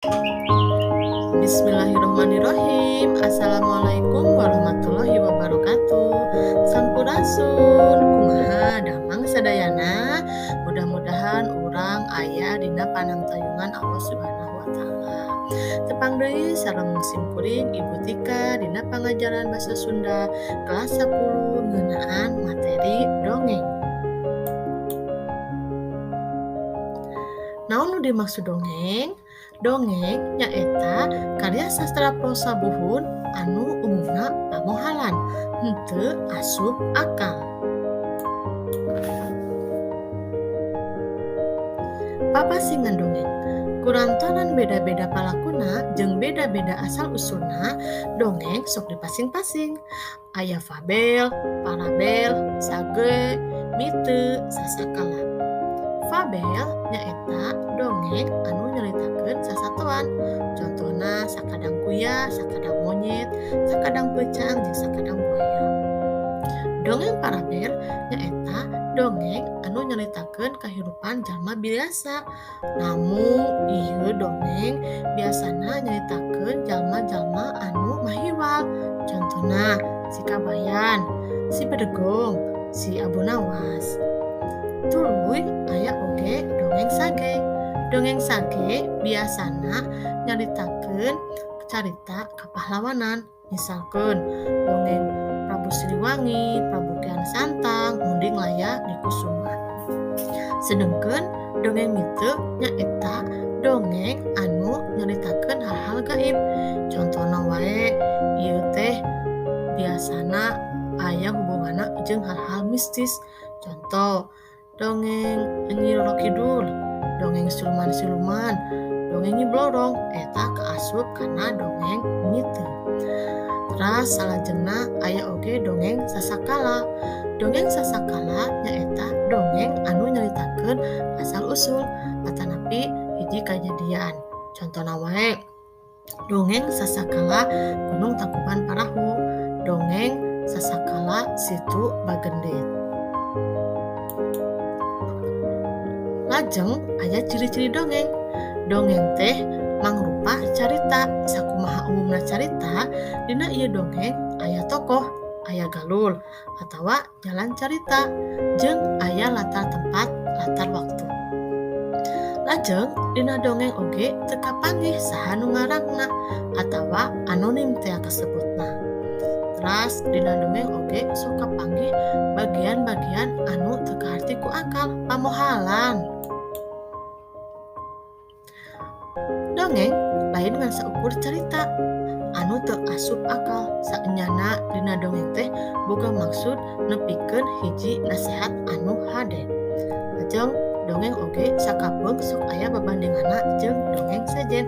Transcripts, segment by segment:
Bismillahirrahmanirrahim. Assalamualaikum warahmatullahi wabarakatuh. Sampurasun, kumaha damang sadayana. Mudah-mudahan urang aya dina panangtayungan Allah Subhanahu wa taala. Tepang deui sareng simkuring Ibu Tika dina pangajaran Basa Sunda kelas 10 ngeunaan materi dongeng. Naon nu dimaksud dongeng? Dongeng nyaeta karya sastra prosa buhun anu umumna pamohalan, henteu asup akal. Papasingan dongeng kurantaran beda-beda palakuna jeung beda-beda asal usulna, dongeng sok dipasing-pasing. Aya fabel, parabel, sage, mite, sasakala. Fabel nyaeta dongeng anu nyaritakeun sasatoan, contohna sakadang kuya, sakadang monyet, sakadang peucang, jeung sakadang buaya. Dongeng parabel nyaeta dongeng anu nyaritakeun kahirupan jalma biasa. Namun ieu dongeng biasana nyaritakeun jalma-jalma anu mahiwal, contohna si Kabayan, si Bedegong, si Abu Nawas. Tuluy aya oge dongeng sage. Dongeng sage biasana nyaritakeun carita kapahlawanan, misalkeun dongeng Prabu Siliwangi, Prabu Kian Santang, Munding Laya Dikusuma. Sedengkeun dongeng mite nyaeta dongeng anu nyaritakeun hal-hal gaib. Contona wae ieu teh biasana aya hubunganna jeung hal-hal mistis. Contoh dongeng Nyi Roro Kidul, dongeng siluman-siluman, dongeng Nyi Blorong, eta kaasup kana dongeng mite. Teras salajengna aya oge dongeng sasakala. Dongeng sasakala nyaeta dongeng anu nyaritakeun asal usul atanapi hiji kajadian. Contona wae dongeng sasakala Gunung Tangkuban Parahu, dongeng sasakala Situ Bagendit. Lajeng aya ciri-ciri dongeng. Dongeng teh mangrupa carita. Sakumaha umumna carita, dina ieu dongeng aya tokoh, aya galur atawa jalan carita, jeung aya latar tempat, latar waktu. Lajeng dina dongeng oge teu kapanggih saha nu ngarangna atawa anonim teh kasebutna. Teras dina dongeng oge sok kapanggih bagian-bagian anu teu kaharti ku akal, pamohalan. Dongeng lain ngan saukur carita anu teu asup akal. Saenyana dina dongeng teh boga maksud nepikeun hiji nasehat anu hade. Lajeng dongeng oge sakapeung sok aya babandinganna jeung dongeng sejen.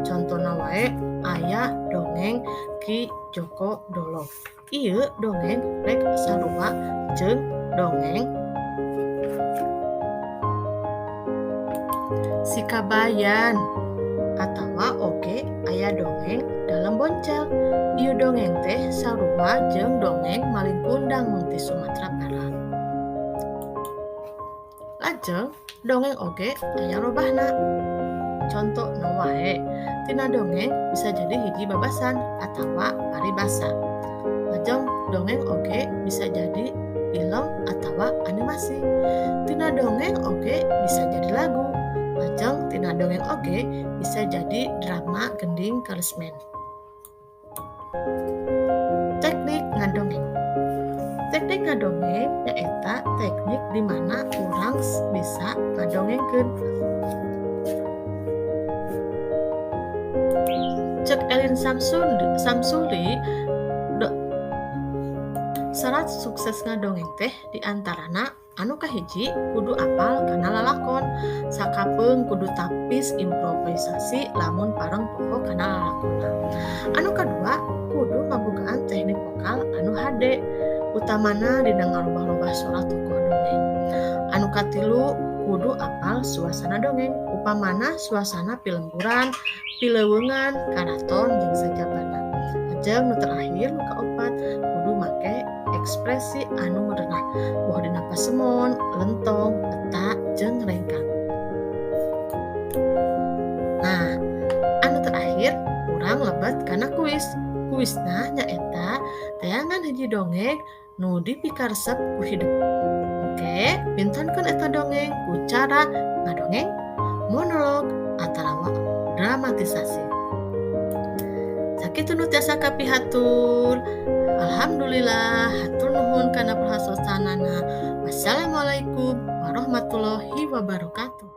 Contona wae aya dongeng Ki Joko Dolog. Ieu dongeng rek sarua jeung dongeng Si Kabayan. Atawa oge aya dongeng Dalem Boncel. Ieu dongeng teh sarua jeung dongeng Maling Kundang ti Sumatera Barat. Lajeng dongeng oge aya robahna. Contona wae tina dongeng bisa jadi hiji babasan atawa paribasa. Lajeng dongeng oge bisa jadi film atawa animasi. Tina dongeng oge bisa jadi lagu. Lajeng tina dongeng oge bisa jadi drama gending karesmen. Teknik ngadongeng. Teknik ngadongeng nyaeta teknik di mana urang bisa ngadongengkeun. Cek Elin Samsuri, syarat sukses ngadongeng teh diantarana anu kahiji kudu apal kana lalakon, sakapeung kudu tapis improvisasi lamun pareng poho kana lalakonna. Anu kadua kudu ngabogaan teknik vokal anu hade, utamana dina ngarobah-robah sora tokoh dongeng. Anu katilu kudu apal suasana dongeng, upamana suasana pilemburan, pileuweungan, karaton jeung sajabana. Lajeng nu terakhir nu kaopat kudu make ekspresi anu merenah, boh dina pasemon, lentong, peta, jeung rengkang. Nah, Urang lebet kana kuis. Kuisna nyaeta tayangan hiji dongeng nu dipikaresep ku hidup. Oke, pintonkeun eta dongeng ku cara ngadongeng, monolog, atalawa dramatisasi. Sakitu nu tiasa kapihatur. Alhamdulillah, hatur nuhun kana perhatosanana. Wassalamualaikum warahmatullahi wabarakatuh.